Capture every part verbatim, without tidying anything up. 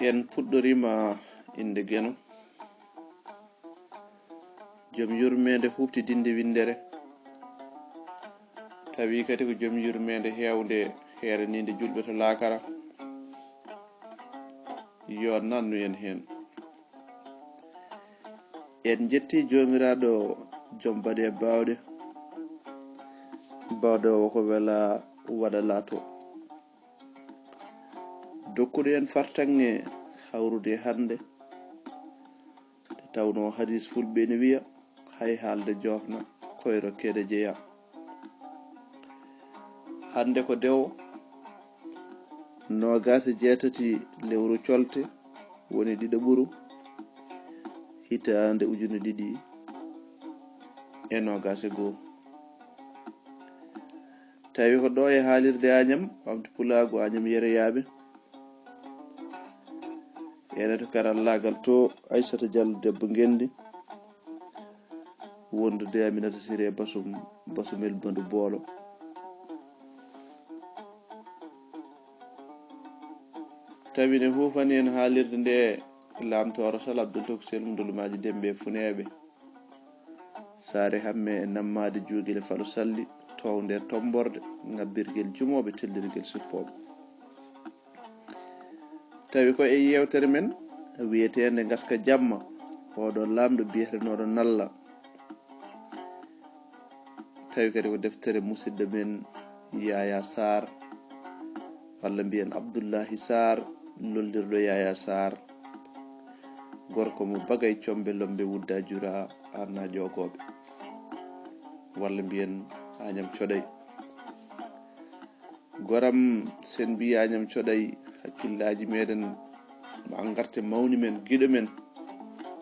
En puɗɗorima inde Geno, jom yurmeende huuɓtidinde winndere, tawi kadi ko jom yurmeende heewnde heeraniinde julɓe to laakara. Yo nannu en heen. En njetti Joomiraaɗo, jom baɗe e baawɗe, baawɗo o ko wela waɗa laato. Dokkuɗo en fartaŋŋe hawrude hannde, nde tawnoo hadiis fulɓe ene wiya, hay haalde joofna, koyro keede jeya. Hannde ko dewo, noogaas e jeetati lewru colte, woni ɗiɗo ɓuru, hitaande ujune ɗiɗi e noogaas e goo. Tawi ko ɗo e haalirde Añam, ɓamti pulaagu Añam Yereyaaɓe. Ene to karallaagal to, Aysata Jallo debbo Ngenndi, wondude Aminata Siré Basum, Basumel Bandu Boolo. Tawi ne huufani en haalirde nde laamtooro Sal Abdul Toksel mo Ndulumaaji Dembe e Funeeɓe. Saare Hamme e Nammaade Juugile Falu Salli, townde e tomborde, ŋabbirgel jumooɓe, tellirgel suppooɓe. Tawi ko e yeewtere men wiyeteende Ngaska Jamma, oɗo laamɗo biyetenooɗo Nalla. Tawi kadi ko deftere musidɗo men Yaya Sarr, walla mbiyen Abdullahi Sarr, lollirɗo Yaya Sarr, gorko mo Bagay Combe Lombe Wudda Jura, Arna Joogooɓe, walla mbiyen Añam Coɗay. Goram, sen mbiyi Añam Coɗay, hakkillaaji meɗen ma ngarte mawni men, giɗo men,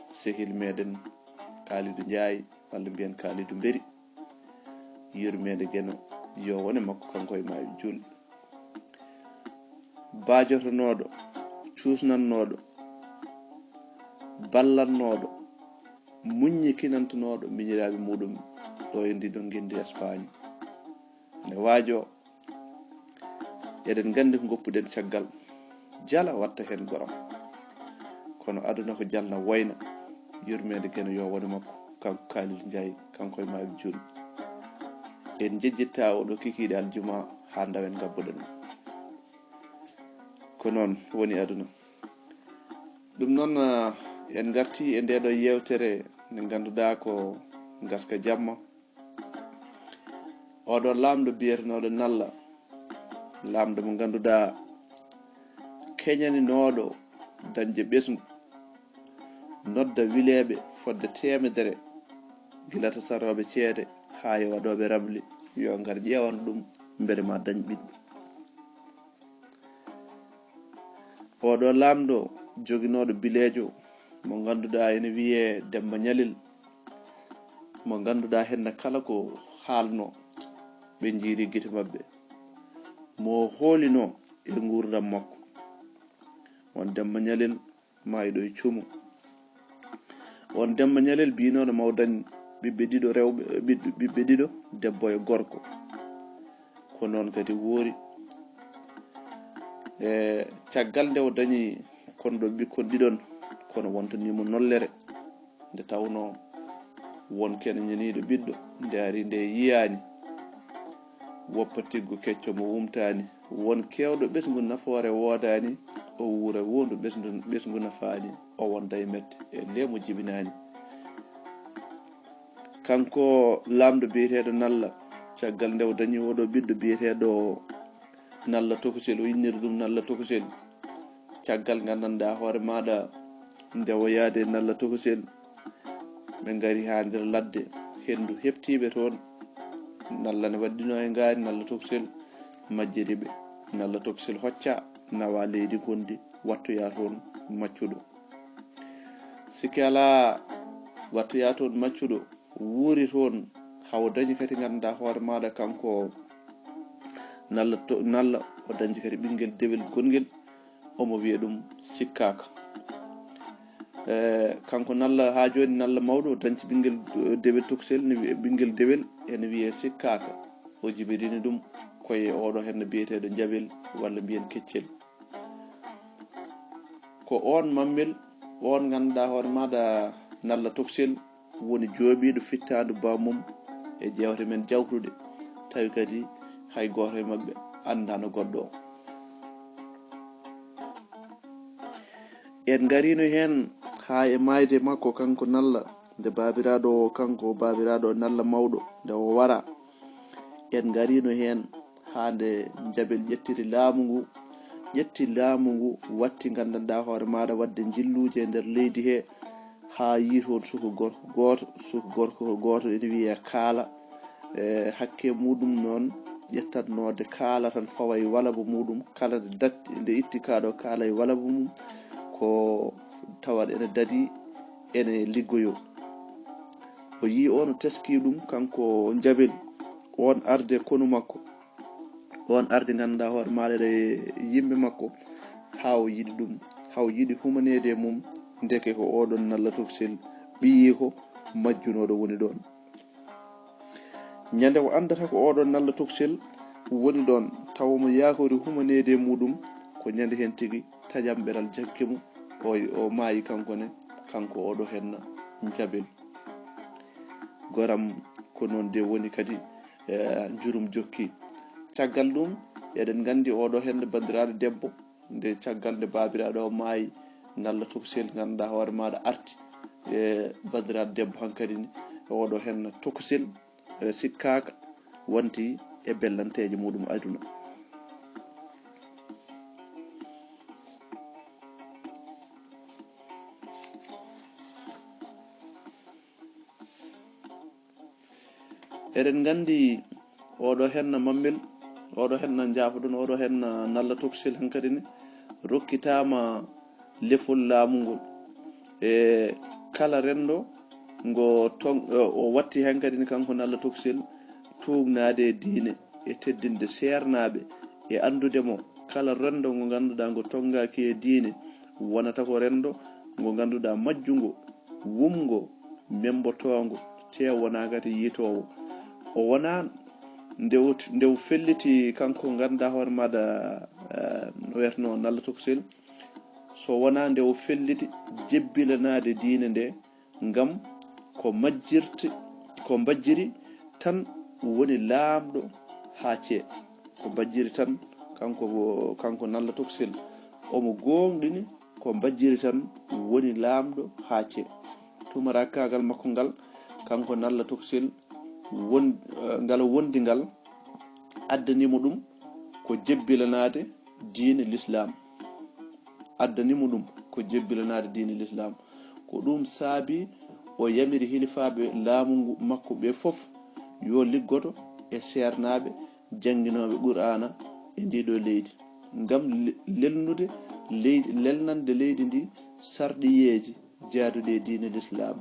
sehil meɗen Kaalidu Njaay, walla mbiyen Kaalidu Mberi. Yurmeende Geno yo wone makko, kanko e maayo juulɗo. Baajotonooɗo, cuusnannooɗo, ballannooɗo, muññikinantunooɗo miñiraaɓe muɗum ɗo e ndiɗo ngenndi Espagne. Ne waajo, eɗen nganndi ko ngoppuɗen caggal, jala watta heen goram. Kono aduna ko jalna woyna, yurmeende Geno yo wone makko, kanko Kaalid Njaay, kanko e maayo juulɗo. En njejjitta oɗo kikiiɗe aljuma haa ndawen ngabbuɗen mo. Ko noon woni aduna. Ɗum noon, ah, en ngarti e ndeɗo yeewtere nde ngannduɗaa ko Ngaska Jamma. Oɗo laamɗo biyetenooɗo Nalla, laamɗo mo ngannduɗaa keñaninooɗo dañde ɓesngu, nodda wileeɓe fodde teemedere, gila to sarooɓe ceede haa e waɗooɓe rabli, yo ngar ƴeewan ɗum mbele ma dañ ɓiɗɗo. Oɗo laamɗo joginooɗo bileejo mo ngannduɗaa ene wiyee Demba Ñalel, mo ngannduɗaa heen kala ko haalno ɓe njiiri gite maɓɓe, mo hoolinoo e nguurndam makko. On Demba Ñalel maayɗo e cuumu. On Demba Ñalel biynooɗo maw dañ ɓiɓɓe ɗiɗo rewɓe, ɓiɓɓe, ɓiɓɓe ɗiɗo, debbo e gorko. Ko noon kadi woori. E caggal nde o dañi kon ɗo ɓikkon ɗiɗon, kono wontanii mo nollere. Nde tawnoo won keñaniiɗo ɓiɗɗo, nde ari nde yiyaani. Woppa tiggu kecco mo wumtaani. Won keewɗo ɓesngu nafoore woodaani, o wuura wondu ɓesngu, ɓesngu nafaani, o wonda e mette, e nde mo jibinaani. Kanko laamɗo biyeteeɗo Nalla, caggal nde o dañi oɗo ɓiɗɗo biyeteeɗo Nalla Tokosel, o inniri ɗum Nalla Tokosel. Caggal nganndanɗaa hoore maaɗa nde o yaade Nalla Tokosel, ɓe ngari haa nder ladde, henndu heɓtiiɓe toon. Nalla ne waɗɗinoo e ngaari Nalla Tokosel, majjiriiɓe Nalla Tokosel hocca, nawa leydi ngonndi, wattoya toon maccuɗo. Sikke alaa, wattoya toon maccuɗo, wuuri toon, hawo dañi kadi nganndanɗaa hoore maaɗa kanko Nalla to, Nalla o dañi kadi ɓinngel dewel gonngel, omo wiya ɗum Sikkaaka. E, kanko Nalla haa jooni Nalla mawɗo o dañi ɓinngel, e, dewel Tokosel, ne wiya ɓinngel dewel, ene wiyee Sikkaaka. O jibirini ɗum ko e oɗo heen biyeteeɗo Njaɓel walla mbiyen Keccel. Ko oon Mammel, oon ngannduɗaa hoore maaɗa Nalla Toksel, woni jooɓiiɗo fittaandu bammum e jewte men jawtuɗe, tawi kadi hay gooto e maɓɓe anndaano goɗɗo o. En ngariino heen haa e maayde makko kanko Nalla, nde baabiraaɗo o, kanko baabiraaɗo Nalla mawɗo, nde o wara. En ngariino heen haa nde Njabel ƴettiri laamu ngu, ƴetti laamu ngu, watti nganndanɗaa hoore maaɗa waɗde njilluuje e nder leydi he, haa yii toon suka gorko gooto, suka gorko gooto ene wiyee Kaala. E hakke muɗum noon, ƴettatnoode Kaala tan fawa e walaba muɗum, kala nde dat-, nde itti kaa ɗo Kaala e walaba mum, ko tawat ene dadi, ene liggoyoo. O yii o no teskii ɗum, kanko Njabel, oon arde konu makko, oon arde ngannduɗaa hoore maaɗa e yimɓe makko, haa o yiɗi ɗum, haa o yiɗi humaneede e mum, ndeke ko oɗon Nalla Toksel, ɓiyiiko majjunooɗo woni ɗoon. Ñande o anndata ko oɗon Nalla Toksel woni ɗoon, tawa omo yaakori humaneede e muɗum, ko ñande heen tigi tajamɓeral jaggi mo, o, o maayi kanko ne, kanko oɗo henna Njabel. Goram ko noon de woni kadi, eh, njurum jokki. Caggal ɗum, eɗen nganndi oɗo henna banndiraaɗo debbo, nde caggal nde baabiraaɗo o maayi, Nalla Toksel, ngannduɗaa hoore maaɗa arti, e banndiraaɗo debbo hankadi ne, e oɗo henna Toksel, e sikkaaka, wonti e bellanteeje muɗum aduna. Eɗen nganndi oɗo henna Mammel, oɗo henna njaafoɗon, oɗo henna Nalla Toksel hankadi ne rokkitaama lefol laamu ngol. E kala renndo ngo ton-, o watti hankadi ne kanko Nalla Toksel tuugnaade e diine e teddinde seernaaɓe e anndude mo. Kala renndo ngo ngannduɗaa ngo tonngaaki e diine wonata ko renndo ngo ngannduɗaa majjungo, wumngo, membotoongo, tee wonaa kadi yiytoowo. O wonaa nde o, nde o felliti kanko ngannduɗaa hoore maaɗa, eh, no wiyetnoo Nalla Toksel, so wonaa nde o felliti jebbilanaade diine nde, ngam ko majjirti, ko mbajjiri tan woni laamɗo haa cee. Ko mbajjiri tan, kanko, kanko Nalla Toksel, omo goongɗini ko mbajjiri tan woni laamɗo haa cee. Tuumaraakaagal makko ngal, kanko Nalla Toksel, won-, eh, ngal wondi ngal addani mo ɗum ko jebbilanaade diine Lislaam. Addani mo ɗum ko jebbilanaade diine Lislaam. Ko ɗum saabi o yamiri hilifaaɓe laamu ngu, makko ɓe fof yo liggoto e seernaaɓe jannginooɓe Qur'aana e ndii ɗoo leydi, ngam le-, lelnude leydi, lelnande leydi ndi sarɗiyeeji jaaduɗi e diine Lislaam.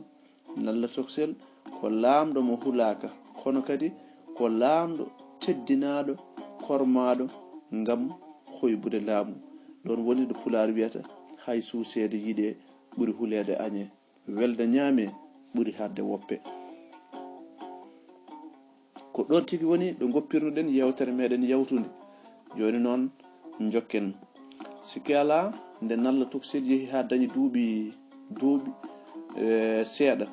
Nalla Toksel ko laamɗo mo hulaaka, kono kadi ko laamɗo teddinaaɗo, kormaaɗo ngam hoybude laamu. Ɗoon woni ɗo Pulaar wiyata, "Hay suuseede yiɗee ɓuri huleede añee, welde ñaamee ɓuri haɗde woppe." Ko ɗoon tigi woni ɗo ngoppirnuɗen yeewtere meɗen yawtunde. Jooni noon, njokken. Sikke alaa, nde Nalla Toksel yehi haa dañi duuɓi, duuɓi, eh, seeɗa,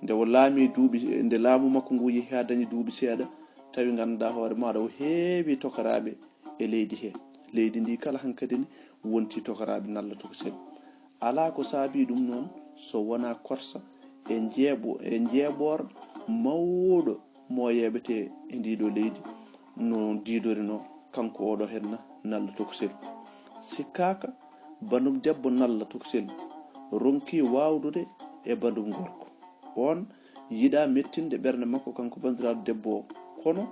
nde o laami duuɓi, nde laamu makko ngu yehi haa dañi duuɓi seeɗa, tawi ngannduɗaa hoore maaɗa o heewi tokaraaɓe e leydi he. Leydi ndi kala hankadi ne wonti tokaraaɓe Nalla Toksel. Alaa ko saabii ɗum noon so wonaa korsa e njeeɓo-, e njeeɓoor mawɗo mo yeeɓetee e ndii ɗoo leydi, no diidorinoo kanko oɗo henna Nalla Toksel. Sikkaaka, bandum debbo Nalla Toksel ronkii waawdude e bandum gorko. Oon yiɗaa mettinde ɓernde makko kanko banndiraaɗo debbo o. Kono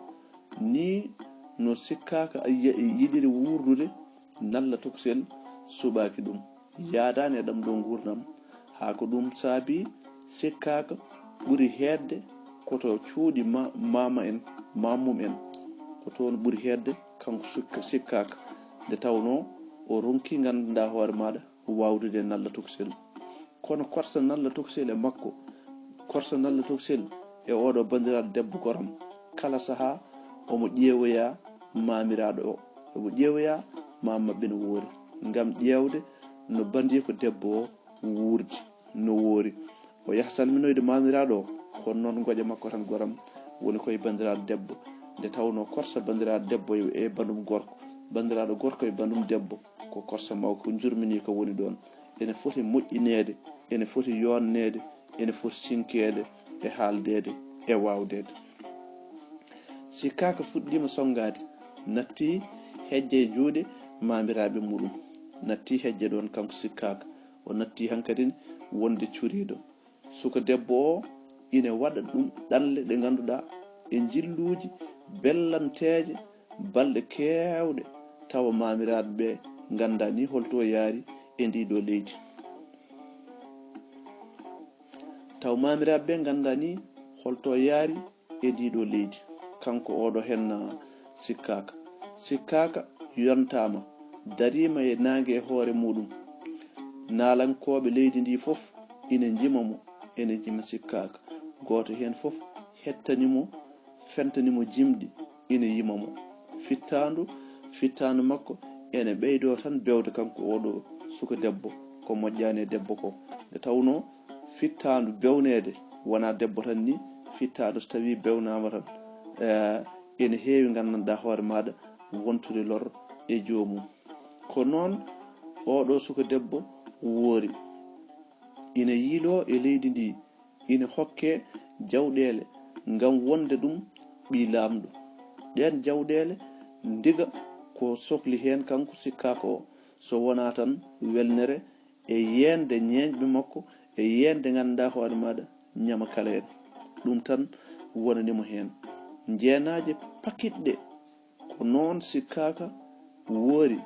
nii no sikkaaka a yi-, yiɗiri wuurdude, Nalla Toksel suɓaaki ɗum. Yaadaani e ɗam ɗoo nguurndam. Haa ko ɗum saabii sikkaaka ɓuri heedde ko to cuuɗi ma-, maama en, maamum en. Ko toon ɓuri heedde kanko sukka-, sikkaaka. Nde tawnoo o ronkii nganndanɗaa hoore maaɗa waawdude e Nalla Toksel. Kono korsa Nalla Toksel e makko, korsa Nalla Toksel e oɗo banndiraaɗo debbo goram, kala sahaa omo ƴeewoya maamiraaɗo o, omo ƴeewoya maama maɓɓe no woori, ngam ƴeewde no bandiiko debbo o wuurdi, no woori. O yaha salminoyde maamiraaɗo o, kono noon ngoƴa makko tan goram woni koye banndiraaɗo debbo. Nde tawnoo korsa banndiraaɗo debbo e, e bandum gorko, banndiraaɗo gorko e bandum debbo, ko korsa mawka, ko njurmini ko woni ɗoon. Ene foti moƴƴineede, ene foti yoonneede, ene foti sinkeede e haaldeede e waawdeede. Sikkaaka fuɗɗiima sonngaade, natti hejje e juuɗe maamiraaɓe muɗum. Natti hejje ɗoon kanko Sikkaaka, o natti hankadi wonde curiiɗo. Suka debbo o ina waɗa ɗum ɗanle ɗe ngannduɗaa e njilluuji bellanteeje balɗe keewɗe, tawa maamiraaɓe ɓe nganndaa ni holto yaari e ndii ɗoo leydi. Taw maamiraaɓe ɓe nganndaa ni holto yaari e ndii ɗoo leydi. Kanko oɗo heen Sikkaaka. Sikkaaka yontaama, dariima e naange e hoore muɗum. Naalankooɓe leydi ndi fof ina njima mo, ina njima Sikkaaka. Gooto heen fof hettani mo, fentani mo jimɗi, ina yima mo. Fittaandu, fittaandu makko ene ɓeydoo tan bewde kanko oɗo suka debbo, ko moƴƴaani e debbo ko. Nde tawnoo fittaandu bewneede, wonaa debbo tan ni, fittaandu so tawii bewnaama tan, eh, ene heewi nganndanɗaa hoore maaɗa wontude lor e joomum. Ko noon oɗo suka debbo woori. Ina yiiloo e leydi ndi, ina hokke jawɗeele ngam wonde ɗum ɓii laamɗo. Ɗeen jawɗeele ndiga ko sokli heen kanko Sikkaaka o, so wonaa tan welnere e yeende ñeeñɓe makko, e yeende ngannduɗaa hoore maaɗa ñama kala en. Ɗum tan wonani mo heen. Njeenaaje pakitɗe, ko noon Sikkaaka woori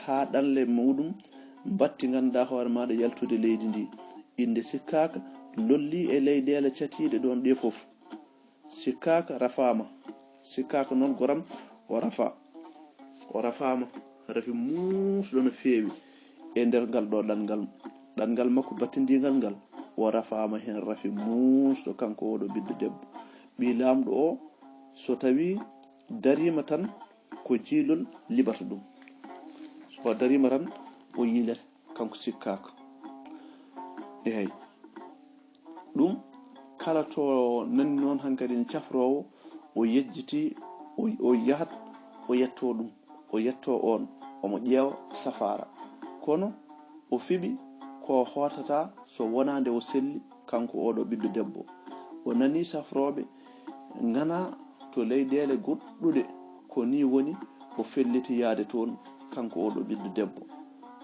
haa ɗanle muɗum mbatti ngannduɗaa hoore maaɗa yaltude leydi ndi. Innde Sikkaaka lollii e leyɗeele catiiɗe ɗoon ɗe fof. Sikkaaka rafaama. Sikkaaka noon goram o rafa. O rafaama, rafi muusɗo no feewi e nder ngal ɗo ɗanngal. Ɗanngal makko battindiingal ngal, o rafaama heen rafi muusɗo kanko oɗo ɓiɗɗo debbo. Ɓii laamɗo o, so tawii dariima tan, ko jiilol liɓata ɗum. So dariima tan, o yiilete kanko Sikkaaka. Eey. Ɗum kala to nani noon hankadi ne cafroowo, o yejjiti, o, o yahat, o yettoo ɗum, o yettoo oon, omo ƴeewa safaara. Kono o fiɓi ko hootata so wonaa nde o selli kanko oɗo ɓiɗɗo debbo. O nanii safrooɓe ngana to leyɗeele goɗɗuɗe, ko nii woni o felliti yahde toon kanko oɗo ɓiɗɗo debbo.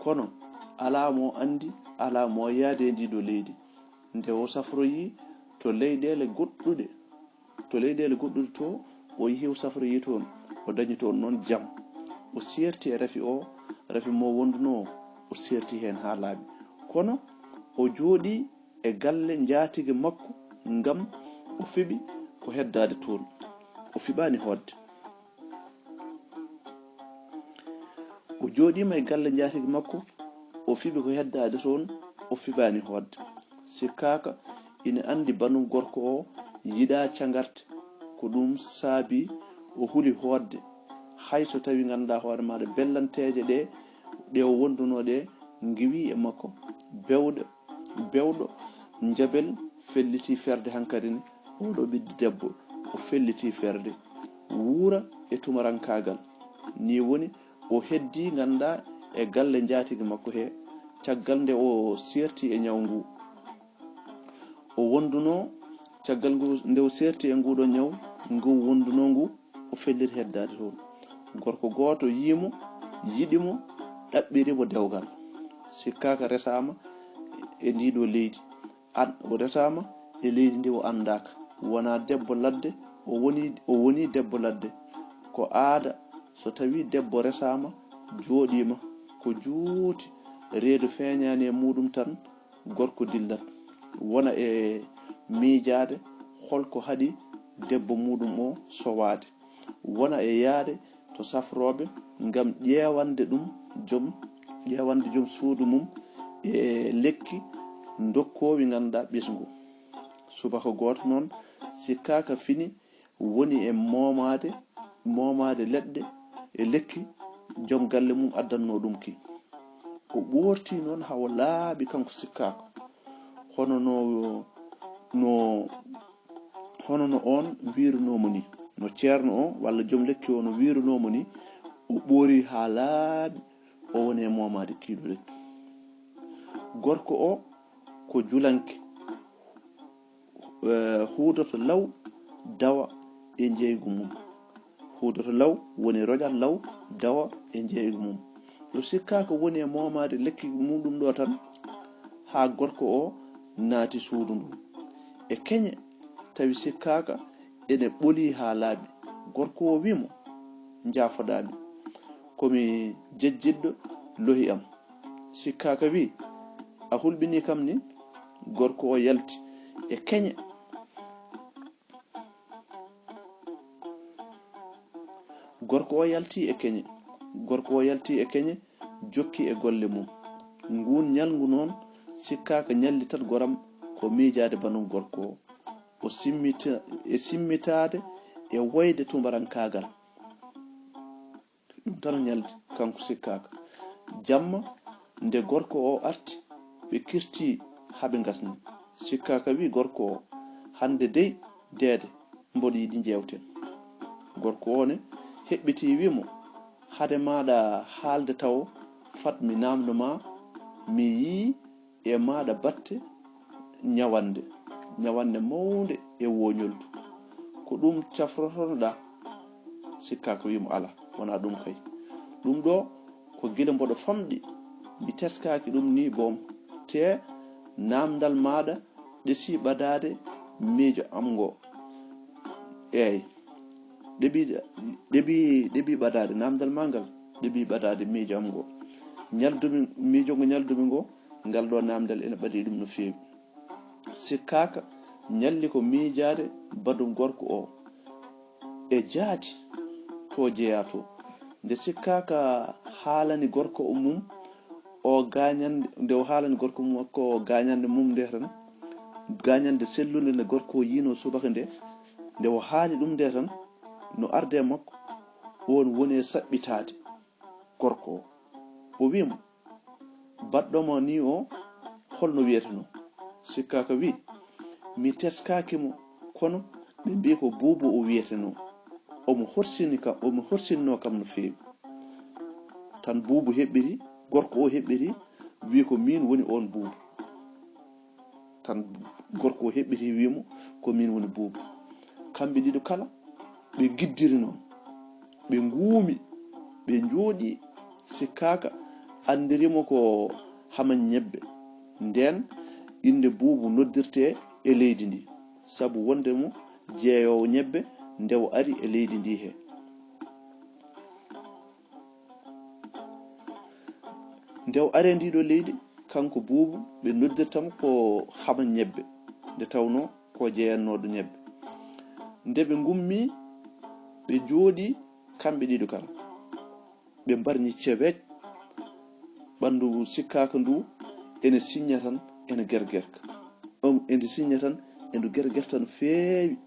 Kono alaa mo anndi, alaa mo yahde e ndii ɗoo leydi. Nde o safroyii to leyɗeele goɗɗuɗe, to leyɗeele goɗɗuɗe to, o yehi o safroyii toon, o dañi toon noon jam. O seerti e rafi o, rafi mo wondunoo, o seerti heen haa laaɓi. Kono o jooɗii e galle njaatigi makko ngam o fiɓi ko heddaade toon. O fiɓaani hootde. O jooɗiima e galle njaatigi makko, o fiɓi ko heddaade toon, o fiɓaani hootde. Sikkaaka ina anndi banndum gorko o yiɗaa cagarte, ko ɗum saabi o huli hootde. Hay so tawii ngannduɗaa hoore maaɗa bellanteeje ɗe, ɗe o wondunoo ɗe, ngiwii e makko, bewɗe, bewɗo, njabel felliti ferde hankadi ne, oɗo ɓiɗɗo debbo, o felliti ferde. Wuura e tumarankaagal. Nii woni, o heddii, ngannduɗaa, e galle njaatigi makko he, caggal nde o seerti e ñaw ngu. O wondunoo, caggal ngu, nde o seerti e nguɗo ñaw, ngu wondunoo ngu, o felliti heddaade toon. Gorko gooto yii mo, yiɗi mo, ɗaɓɓiri mo dewgal. Sikkaaka resaama e ndii ɗoo leydi. An, o resaama e leydi ndi o anndaaka. Wonaa debbo ladde, o woni, o woni debbo ladde. Ko aada, so tawii debbo resaama, jooɗiima, ko juuti, reedu feeñaani e muɗum tan, gorko dillat, wona e miijaade hol ko haɗi debbo muɗum o sowaade, wona e yahde to safrooɓe ngam ƴeewande ɗum joom, ƴeewande joom suudu mum e lekki ndokkoowi ngannduɗaa ɓesngu. Subaka gooto noon, sikkaaka fini, woni e moomaade, moomaade leɗɗe e lekki joom galle mum addannoo ɗum ki. O ɓoorti noon haa o laaɓi kanko Sikkaaka, hono no, no, hono no oon wiirunoo mo ni. No ceerno o walla joom lekki o no wiirunoo mo ni, o ɓoori haa laaɓi, o woni e moomaade kiiɗo lekki. Gorko o ko julanke, eh, huudoto law, dawa e njeeygu mum. Huudoto law woni roƴat law, dawa e njeeygu mum. Ɗo Sikkaaka woni e moomaade lekki muɗum ɗo tan, haa gorko o naati suudu ndun. E keñe tawi Sikkaaka ene ɓolii haa laaɓi. Gorko o wii mo, "Njaafoɗaa mi. Ko mi jejjitɗo lohi am." Sikkaaka wii, "A hulɓinii kam ni?" Gorko o yalti e keñe. Gorko o yalti e keñe. Gorko o yalti e keñe, jokki e golle mum. Nguun ñalngu noon, Sikkaaka ñallitat goram ko miijaade banum gorko o. O simmita-, e simmitaade e woyde tumarankaagal. Ɗum tan o ñaldi, kanko Sikkaaka. Jamma, nde gorko o arti, ɓe kirti haa ɓe ngasni. Sikkaaka wii gorko o, "Hannde dey, deede, mboɗo yiɗi njeewten." Gorko o ne heɓɓitii, wii mo, "Hade maaɗa haalde tawo, fat mi naamndo ma, mi yii e maaɗa batte ñawannde, ñawannde mawnde e wooñoldu. Ko ɗum cafrotonoɗaa?" Sikkaaka wii mo, "Alaa, wonaa ɗum kay. Ɗum ɗo ko gila mboɗo famɗi, mi teskaaki ɗum nii boom. Te naamndal maaɗa ɗesii ɓadaade miijo am ngo." Eey, ɗeɓi, ɗeɓi, ɗeɓi ɓadaade, naamndal maa ngal ɗeɓi ɓadaade miijo am ngo. Ñaldumi, miijo ngo ñaldumi ngo, ngal ɗo naamndal ene ɓadii ɗum no feewi. Sikkaaka ñalli ko miijaade badu gorko o e jaati to jeyaa to. Nde Sikkaaka haalani gorko o mum o gaañannde, nde o haalani gorko mum makko o gaañannde mum nde tan, gaañannde sellunde nde gorko o yiinoo subaka nde, nde o haali ɗum nde tan, no arde e makko, oon woni e saɓɓitaade gorko o. O wii mo, "Baɗɗo ma nii o, holno wiyetenoo?" Sikkaaka wii, "Mi teskaaki mo, kono ɓe mbii ko Buubu o wiyetenoo. Omo horsini kam, omo horsinnoo kam no feewi." Tan Buubu heɓɓiri, gorko o heɓɓiri, wii, "Ko miin woni oon Buubu." Tan gorko o heɓɓiti, wii mo, "Ko miin woni Buubu." Kamɓe ɗiɗo kala, ɓe ngiddiri noon, ɓe nguumi, ɓe njooɗii, Sikkaaka anndiri mo ko Hama Ñebbe. Ndeen innde Buubu noddirtee e leydi ndi, sabu wonde mo jeeyoowo ñebbe nde o ari e leydi ndi he. Nde o ari e ndii ɗoo leydi, kanko Buubu, ɓe noddirta mo ko Hama Ñebbe, nde tawnoo ko jeeyannooɗo ñebbe. Nde ɓe ngummii, ɓe njooɗii kamɓe ɗiɗo kala. Ɓe mbarñi ceweej, ɓanndu Sikkaaka ndu ene siñña tan, ene gergerka. Ɗum ene siñña tan, ene gergerta no feewi,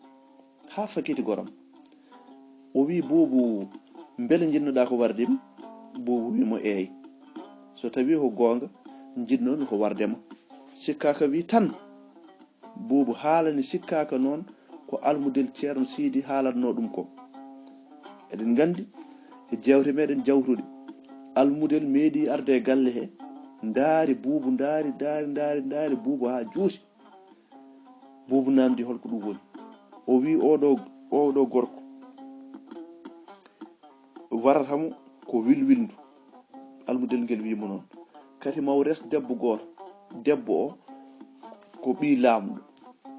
haa fakiti goram. O wii Buubu, "Mbele njiɗnoɗaa ko warde mi?" Buubu wii mo, "Eey. So tawii ko goonga, njiɗnoomi ko warde ma." Sikkaaka wii tan, Buubu haalani Sikkaaka noon ko almudel Ceerno Siidi haalatnoo ɗum ko. Eɗen nganndi e jeewte meɗen jawtuɗe, almudel meeɗi arde e galle he, ndaari Buubu, ndaari, ndaari, ndaari, ndaari Buubu haa juuti. Buubu naamndi holko ɗum woni. O wii, "Oɗo, oɗo gorko warata mo ko wilwilndu." Almudel ngel wii mo noon. "Kadi ma o res debbo gooto. Debbo o ko ɓii laamɗo.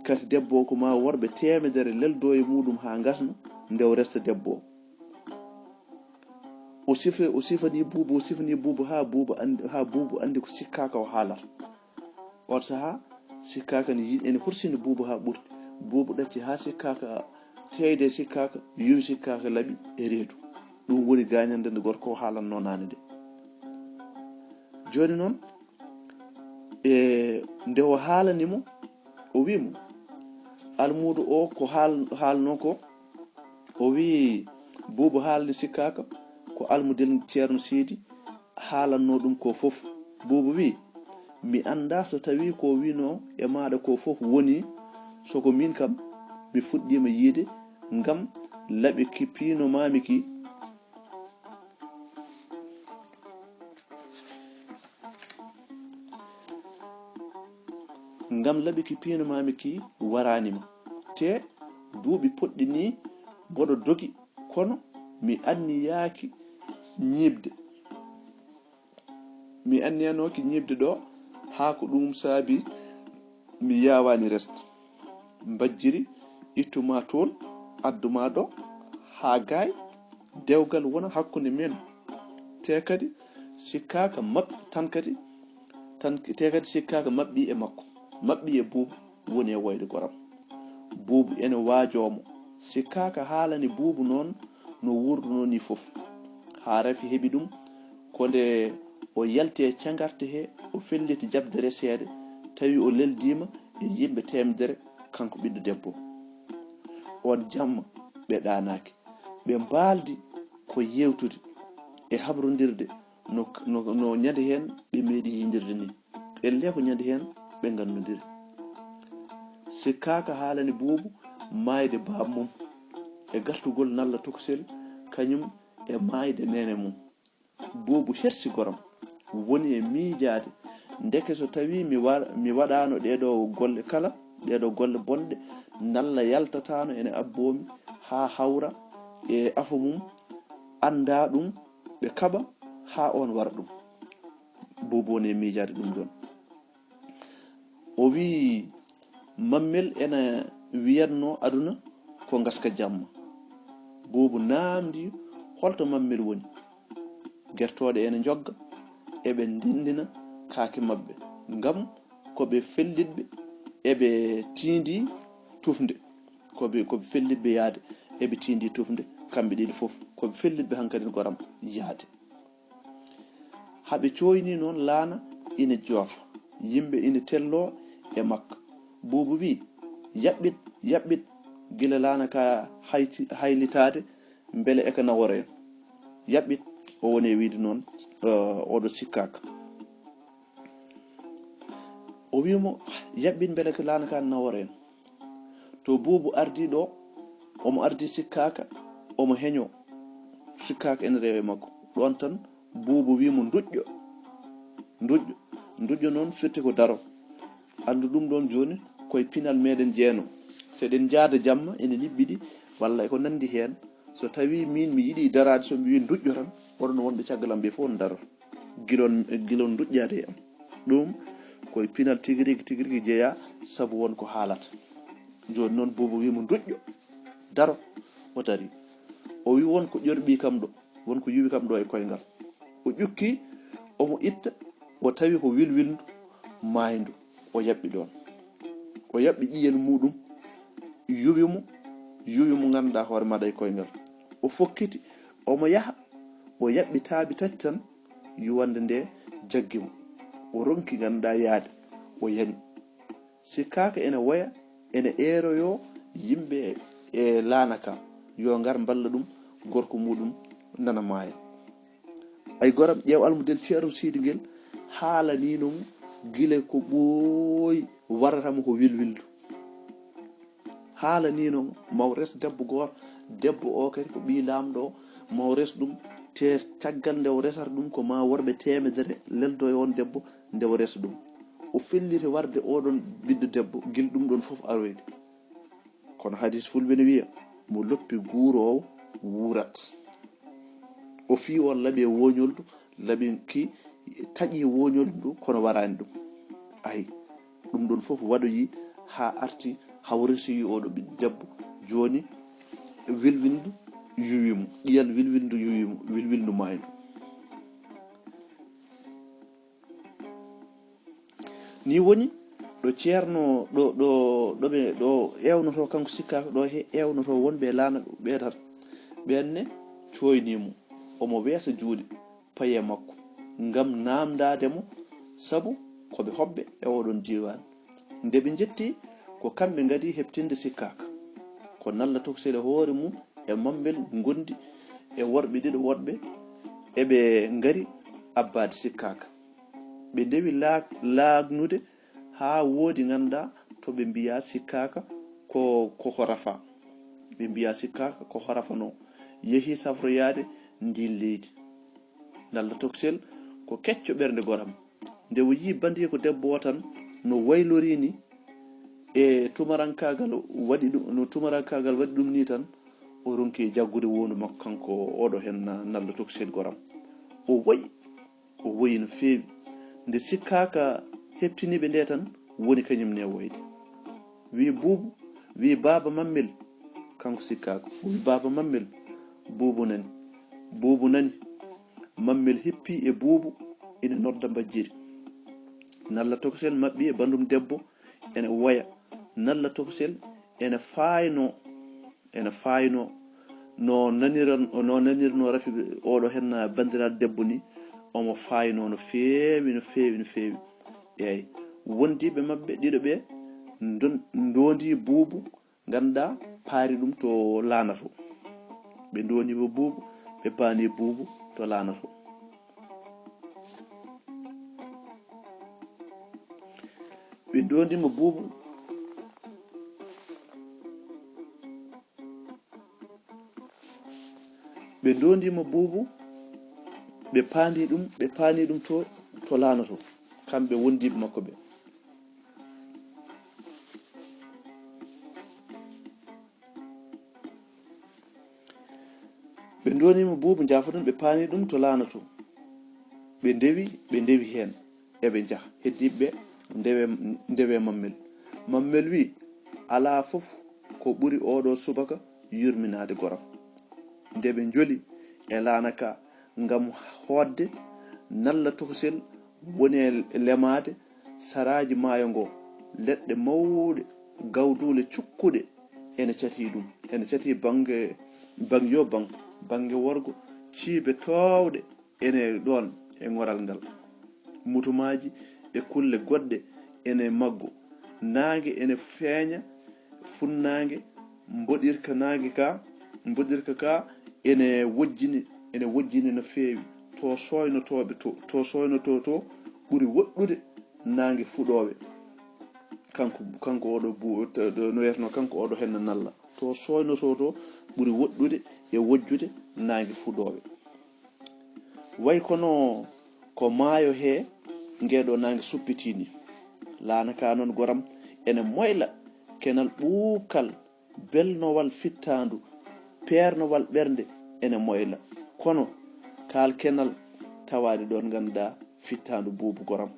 Kadi debbo o ko ma worɓe teemedere leldo e muɗum haa ngasna nde o resta debbo o." O sifa, o sifani Buubu, o sifani Buubu haa Buubu anndi, haa Buubu anndi ko Sikkaaka o haalata. On sahaa, Sikkaaka ne yi-, ene horsini Buubu haa ɓurti. Buubu ɗacci haa Sikkaaka, teeyde Sikkaaka, yowi Sikkaaka laɓi e reedu. Ɗum woni gaañannde nde gorko o haalannoo naane nde. Jooni noon, e nde o haalani mo, o wii mo, almuudo o ko haal-, haalnoo ko, o wii, Buubu haalni Sikkaaka ko almudel Ceerno Siidi haalannoo ɗum ko fof. Buubu wi'i, "Mi anndaa so tawii ko o wi'noo e maaɗa koo fof wonii, so ko miin kam mi fuɗɗiima yiide ngam laɓi ki piinomaami ki, ngam laɓi ki piinomaami ki waraani ma. Tee duuɓi puɗɗi nii mboɗo dogi, kono mi anniyaaki ñiiɓde. Mi anniyanooki ñiiɓde ɗoo, haa ko ɗum saabi mi yaawaani resde. Mbajjiri ittu ma toon, addu ma ɗoo, haa gaay dewgal wona hakkunde men." Tee kadi sikkaaka maɓɓi tan kadi, tan, tee kadi sikkaaka maɓɓi e makko, maɓɓi e Buubu woni e woyde goram. Buubu ene waajoo mo. Sikkaaka haalani Buubu noon no wuurdunoo nii fof. Haa rafi heɓi ɗum, ko nde o yalti e cagarte hee, o felliti jaɓde reseede, tawi o leldiima e yimɓe teemedere, kanko ɓiɗɗo debbo. Oon jamma ɓe ɗaanaaki. Ɓe mbaaldi ko yeewtude e habrondirde no, no, no ñande heen ɓe meeɗi yiidirde nii. Ellee ko ñande heen ɓe nganndondiri. Sikkaaka haalani Buubu maayde baaba mum e gartugol Nalla Tokosel kañum e maayde neene mum. Buubu hersi goram, woni e miijaade, ndeke so tawii mi wa-, mi waɗaano ɗee ɗoo golle kala, ɗee ɗoo golle bonɗe, Nalla yaltataano ene abboo mi haa hawra e afo mum, annda ɗum, ɓe kaɓa haa oon wara ɗum. Buubu woni e miijaade ɗum ɗoon. O wi'i, "Mammel ene wiyatnoo aduna ko ngaska jamma." Buubu naamndii holto Mammel woni. Gertooɗe ene njogga, eɓe ndenndina kaake maɓɓe, ngam ko ɓe fellitɓe, eɓe tiindii tufnde. Ko ɓe, ko ɓe fellitɓe yahde, eɓe tiindii tufnde, kamɓe ɗiɗi fof. Ko ɓe fellitɓe hankadi goram yahde. Haa ɓe cooynii noon, laana ina joofa, yimɓe ina telloo e makka. Buubu wi'i, "Yaɓɓit, yaɓɓit, gila laana ka hayti-, haylitaade, mbele eka nawora en." Yaɓɓit, o woni e wiide noon, eh, oɗo sikkaaka. O wi'i mo, "Yaɓɓit, mbele ko laana ka nawora en." To Buubu ardii ɗoo, omo ardii sikkaaka, omo heñoo. Sikkaaka ene rewa e makko. Ɗoon tan Buubu wi'i mo, "Nduƴƴo, nduƴƴo." Nduƴƴo noon firti ko daro. Anndu ɗum ɗoon jooni koye pinal meɗen jeeno. So eɗen njaada jamma, ene niɓɓiɗi, walla e ko nanndi heen. So tawii miin mi yiɗii daraade, so mi wi'i, "Nduƴƴo," tan, oɗon wonɓe caggal am ɓe fof on ndaro. Gila on, gila on nduƴƴaade e am. Ɗum koye pinal tigi rigi, tigi rigi jeyaa, sabu won ko haalata. Jooni noon Buubu wi'i mo, "Nduƴƴo, daro." O darii. O wi'i won ko ƴorɓii kam ɗo, won ko yuwi kam ɗo e koyngal. O ƴukki, omo itta, o tawi ko wilwilndu maayndu. O yaɓɓi ɗoon. O yaɓɓi ƴi'el muuɗum, yuwi mo, yuwi mo ngannduɗaa hoore maaɗa e koyngal. O fokkiti, omo yaha, o yaɓɓi taabi tati tan, yuwannde nde jaggi mo. O ronki ngannduɗaa yahde, o yani. Sikkaaka ene woya, ene eeroyoo yimɓe e laana ka, yo ngar mballa ɗum gorko muuɗum nana maaya. Ay goram, ƴeew almudel Ceerno Siidi ngel haalaniino mo gila ko ɓooyi warata mo ko wilwilndu. Haalaniino mo, ma o res debbo gooto, debbo o kadi ko ɓii laamɗo o, ma o res ɗum, te caggal nde o resata ɗum ko ma worɓe teemedere leldo e oon debbo nde o resa ɗum. O felliti warde oɗon ɓiɗɗo debbo gila ɗum ɗoon fof aroyde. Kono hadis fulɓe ne wiya, "Mo loppi guuroowo wuurat." O fii on laɓi e woñoldu, laɓi ki taƴi e woñoldu ndu, kono waraani ɗum. Ayi, ɗum ɗoon fof waɗoyi haa arti, haa o resoyi oɗo ɓiɗɗo debbo. Jooni, wilwilndu yuwi mo, ƴiyal wilwilndu yuwi mo, wilwilndu maayno. Ni woni ɗo ceerno, ɗo, ɗo, ɗo ɓe, ɗo ewnotoo kanko sikkaaka, ɗo he ewnotoo wonɓe e laana ɓe tan. Ɓeen ne cooynii mo, omo weesa juuɗe paye makko ngam naamndaade mo, sabu ko ɓe hoɓɓe e oɗon diiwaan. Nde ɓe njetti, ko kamɓe ngadii heɓtinde sikkaaka. Ko Nalla Tokosel e hoore mum e Mammel ngondi e worɓe ɗiɗo woɗɓe, eɓe ngari abbaade sikkaaka. Ɓe ndewi laak- laagnude haa woodi ngannduɗaa to ɓe mbiyaa sikkaaka ko ko horafa. Ɓe mbiyaa sikkaaka ko horafanoo. Yehi safroyaade ndiin leydi. Nalla Toksel ko kecco ɓernde goram. Nde o yii bandiiko debbo o tan no waylorii ni e tumarankaagal waɗi ɗum, no tumarankaagal waɗi ɗum ni tan, o ronki jaggude wondu makko kanko oɗo heen na- Nalla Toksel goram. O wayi, o wayi no feewi. Nde sikkaaka heɓtiniiɓe nde tan, woni kañum ne wayde. Wi Buubu, wi Baaba Mammel, kanko sikkaaka. Wi Baaba Mammel, Buubu nani. Buubu nani. Mammel hippi e Buubu ina nodda mbajjiri. Nalla Toksel maɓɓi e bandum debbo ene woya. Nalla Toksel ene faayno, ene faayno no naniran- no nanirno rafi oɗo heen banndiraaɗo debbo ni. Omo faayno no feewi, no feewi, no feewi. Eeyi, wondiiɓe maɓɓe ɗiɗo ɓe ndon- ndondi Buubu, ngannduɗaa paari ɗum to laanato. Ɓe ndoni mo Buubu, ɓe paani Buubu to laanato. Ɓe ndondimo Buubu. Ɓe ndondimo Buubu, ɓe paandi ɗum, ɓe paani ɗum to, to laanato, kamɓe wondiiɓe makko ɓe. Ɓe ndonimo Buubu, njaafoɗon, ɓe paani ɗum to laanato. Ɓe ndewi, ɓe ndewi heen. Eɓe njaha. Heddiiɓe ɓe ndewe, ndewe Mammel. Mammel wi, "Alaa fof ko ɓuri oɗo subaka yurminaade goram." Nde ɓe njoli e laana ka ngam hootde Nalla Tokosel woni e lemaade saraaji maayo ngo, leɗɗe mawɗe, gawduule cukkuɗe ene catii ɗum. Ene catii bannge, bannge yo bannge, bannge worgo, ciibe toowɗe ene ɗoon e ŋoral ngal. Mutumaaji e kulle goɗɗe ene maggo. Naange ene feeña, funnaange, mboɗirka naange ka, mboɗirka ka ene wojjini, ene wojjini no feewi. To sooynotooɓe to, to sooynotoo to ɓuri woɗɗude naange fuɗoowe. Kanko, kanko oɗo bu-, to, to, no wiyatnoo kanko oɗo henna Nalla. To sooynotoo to ɓuri woɗɗude e wojjude naange fuɗoowe. Way kono ko maayo he ngeeɗo naange suppitini. Laana ka noon goram ene moyla kenal ɓuuɓkal, belnowal fittaandu, peernowal ɓernde ene moyla. Kono kaal kenal tawaani ɗoon ngannduɗaa fittaandu Buubu goram.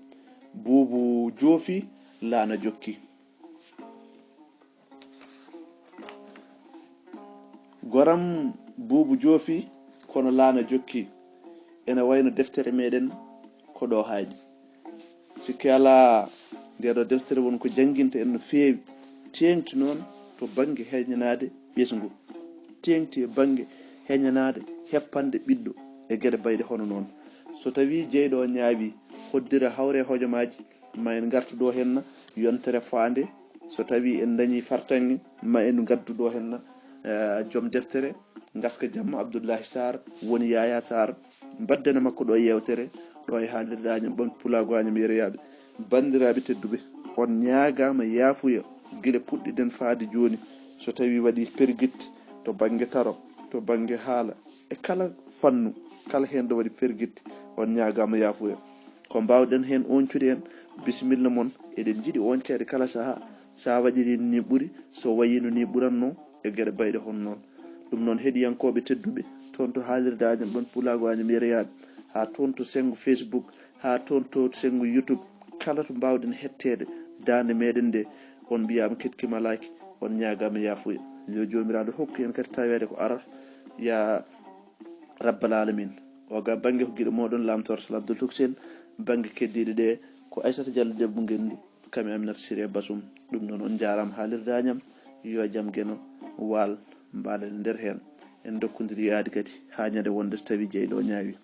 Buubu joofi, laana jokki. Goram Buubu joofi, kono laana jokki. Ene wayno deftere meɗen ko ɗo haaɗi. Sikke alaa, nde ɗo deftere won ko jannginta en no feewi. Teeŋti noon to bannge heñanaade ɓesngu. Teeŋti e bannge heñanaade heppanɗe ɓiɗɗo e geɗe bayɗe hono noon. So tawii jeyɗo o ñaawi hoddira hawre hojomaaji, ma en ngartu ɗo henna yontere faande. So tawii en dañii fartaŋŋe, ma en ngaddu ɗo henna, eh, joom deftere, ngaska jamma Abdullahi Sarr, woni Yaya Sarr, mbaddana makko ɗo yeewtere, ɗo e haalirde Añam Ɓam Pulaagu Añam Yereyaaɓe. Banndiraaɓe tedduɓe, on ñaagaama yaafuya gila puɗɗiɗen faade jooni. So tawii waɗi pergitte to bannge taro, to bannge haala, e kala fannu, kala heen ɗo waɗi pergitte, on ñaagaama yaafuya. Ko mbaawɗen heen oñcude en, bisimilla mon, eɗen njiɗi oñceede kala sahaa. So a waɗirii ni ɓuri, so wayiino ni ɓuratnoo, e geɗe bayɗe hono noon. Ɗum noon, heɗiyankooɓe tedduɓe, toon to haalirde Añam Ɓam Pulaagu Añam Yereyaaɓe, haa toon to senngo Facebook, haa toon to senngo YouTube, kala to mbaawɗen hetteede daande meɗen nde, on mbiyaama keɗki malaaki, on ñaagaama yaafuya. Yo Joomiraaɗo hokku en kadi taweede ko arata, yaa Rabbal Aalamiin. O ga bannge ko giɗo mooɗon Laam Torsal Abdul Tuksel, bannge keddiiɗe ɗe ko Aysata Jallo debbo ngenndi, kam e Aminata Siree Basum. Ɗum noon, on njaaraama haalirde Añam, yo jam Geno waal, mbaɗen nder heen. En ndokkondirii aadi kadi haa ñande wonde so tawii jeyɗo o ñaawi.